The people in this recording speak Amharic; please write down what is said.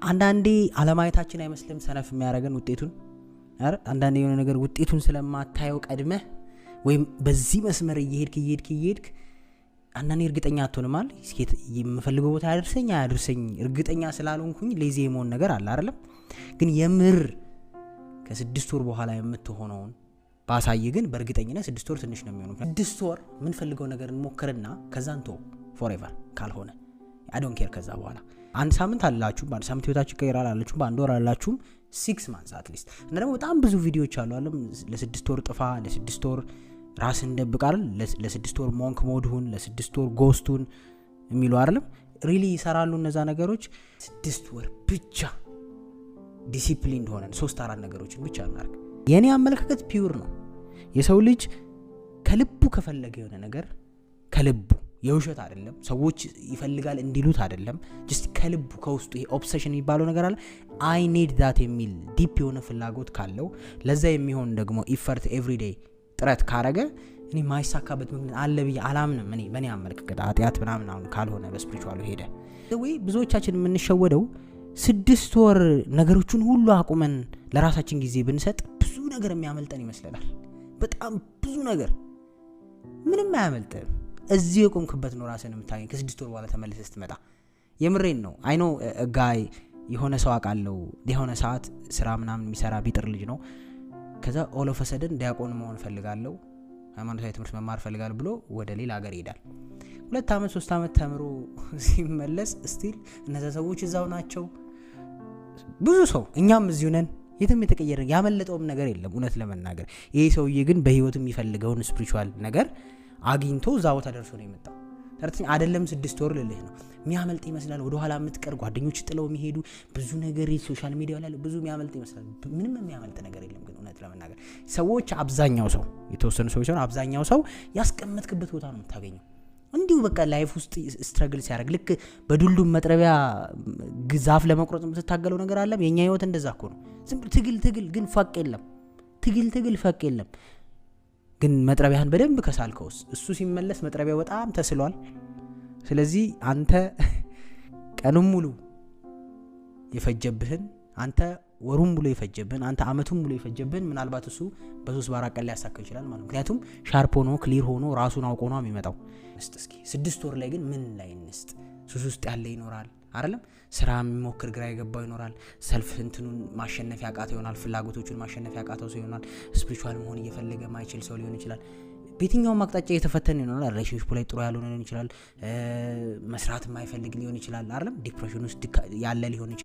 አንዳንዴ አለማየታችን አይመስልም ሰነፍ የሚያደርገን ውጤቱን አይደል? አንዳንዴ የሆነ ነገር ውጤቱን ስለማታየው ቀድመህ ወይም በዚህ መስመር እየሄድክ እየሄድክ እየሄድክ አንዳንዴ እርግጠኛ አትሆንም አይደል? እስኪ የምፈልገው ቦታ ያደርሰኝ አያደርሰኝ እርግጠኛ ስላልሆንኩኝ lazy የመሆን ነገር አለ አይደለም? ግን የምር ከ6 ወር በኋላ የምትሆነውን ባሳይ ግን በእርግጠኝነት 6 ወር ትንሽ ነው የሚሆነው። 6 ወር የምንፈልገው ነገር እንሞክርና ከዛ እንተው forever። ካልሆነ I don't care። ከዛ በኋላ አንድ ሳምንት አላችሁም፣ በአንድ ሳምንት ህይወታችሁ ይቀይራል አላችሁም፣ በአንድ ወር አላችሁም፣ 6 months at least። እና ደግሞ በጣም ብዙ ቪዲዮዎች አሉ አለም ለ6 ወር ጥፋ፣ ለ6 ወር ራስን ደብቅ አይደል፣ ለ6 ወር monk mode ሁን፣ ለ6 ወር ghost ሁን የሚሉ አይደለም? Really ይሰራሉ እነዛ ነገሮች። 6 ወር ብቻ ዲሲፕሊን ሆነን ሶስት አራት ነገሮችን ብቻ እናርግ። የእኔ አመለካከት pure ነው። የሰው ልጅ ከልቡ ከፈለገ የሆነ ነገር ከልቡ፣ የውሸት አይደለም፣ ሰዎች ይፈልጋል እንዲሉት አይደለም፣ just ከልቡ ከውስጡ ይሄ obsession የሚባለው ነገር አለ። I need that የሚል deep የሆነ ፍላጎት ካለው፣ ለዛ የሚሆን ደግሞ effort everyday ጥረት ካረገ እኔ ማይሳካበት ምክንያት አለ ብዬ አላምንም። እኔ በእኔ አመለካከት ኃጢአት ምናምን አሁን ካልሆነ በ spiritual ኡ ሄደ ወይ ብዙዎቻችን የምንሸወደው 6 ወር ነገሮችን ሁሉ አቁመን ለራሳችን ጊዜ ብንሰጥ ብዙ ነገር የሚያመልጠን ይመስለናል። በጣም ብዙ ነገር። ምንም አያመልጥም። እዚሁ የቆምክበት ነው ራስን የምታገኝ ከ6 ወር በኋላ ተመልሰህ ስትመጣ። የምሬን ነው። I know a guy፣ የሆነ ሰው አውቃለሁ። የሆነ ሰዓት ስራ ምናምን የሚሰራ ቢጥር ልጅ ነው። ከዛ all of a sudden ዲያቆን መሆን ፈልጋለሁ፣ ሃይማኖታዊ ትምህርት መማር ፈልጋለሁ ብሎ ወደ ሌላ ሀገር ይሄዳል። 2 ዓመት 3 ዓመት ተምሮ ሲመለስ still እነዛ ሰዎች እዛው ናቸው። ብዙ ሰው እኛም እዚሁ ነን። የትም የተቀየረ ያመለጠውም ነገር የለም እውነት ለመናገር። ይህ ሰውዬ ግን በህይወቱ የሚፈልገውን spiritual ነገር አግኝቶ እዛ ቦታ ደርሶ ነው የመጣው። ተረትኝ አይደለም 6 ወር ልልህ ነው። የሚያመልጥ ይመስላል። ወደኋላ የምትቀር፣ ጓደኞች ጥለው የሚሄዱ፣ ብዙ ነገር social media ላይ ብዙ የሚያመልጥ ይመስላል። ምንም የሚያመልጥ ነገር የለም። ግን እውነት ለመናገር ሰዎች አብዛኛው ሰው፣ የተወሰኑ ሰዎች ሳይሆን አብዛኛው ሰው ያስቀመጥክበት ቦታ ነው የምታገኘው። እንዲሁ በቃ life ውስጥ struggle ሲያደርግ ልክ በዱልዱም መጥረቢያ ዛፍ ለመቁረጥ የምትታገለው ነገር አለም። የእኛ ህይወት እንደዛ እኮ ነው። ዝም ብሎ ትግል ትግል ግን ፈቅ የለም። ትግል ትግል ፈቅ የለም። ግን መጥረቢያህን በደንብ ከሳልከውስ እሱ ሲመለስ መጥረቢያው በጣም ተስሏል። ስለዚህ አንተ ቀኑን ሙሉ የፈጀብህን፣ አንተ ወሩን ሙሉ የፈጀብህን፣ አንተ አመቱን ሙሉ የፈጀብህን ምናልባት እሱ በ3 በ4 ቀን ሊያሳካው ይችላል ማለት ነው። ምክንያቱም sharp ሆኖ clear ሆኖ ራሱን አውቆ ነው የሚመጣው። እስጥ እስኪ 6 ወር ላይ ግን ምን ላይ እንስጥ? ሱስ ውስጥ ያለ ይኖራል አይደለም? ስራ የሚሞክር ግራ የገባው ይኖራል። Self እንትኑን ማሸነፍ ያቃተው ይሆናል። ፍላጎቶቹን ማሸነፍ ያቃተው ሰው ይሆናል። Spiritual መሆን እየፈለገ ማይችል ሰው ሊሆን ይችላል። በየትኛውም አቅጣጫ የተፈተነ ይሆናል። Relationship ላይ ጥሩ ያልሆነ ሊሆን ይችላል። መስራት የማይፈልግ ሊሆን ይችላል። አይደለም? Depression ውስጥ ያለ ሊሆን ይችላል።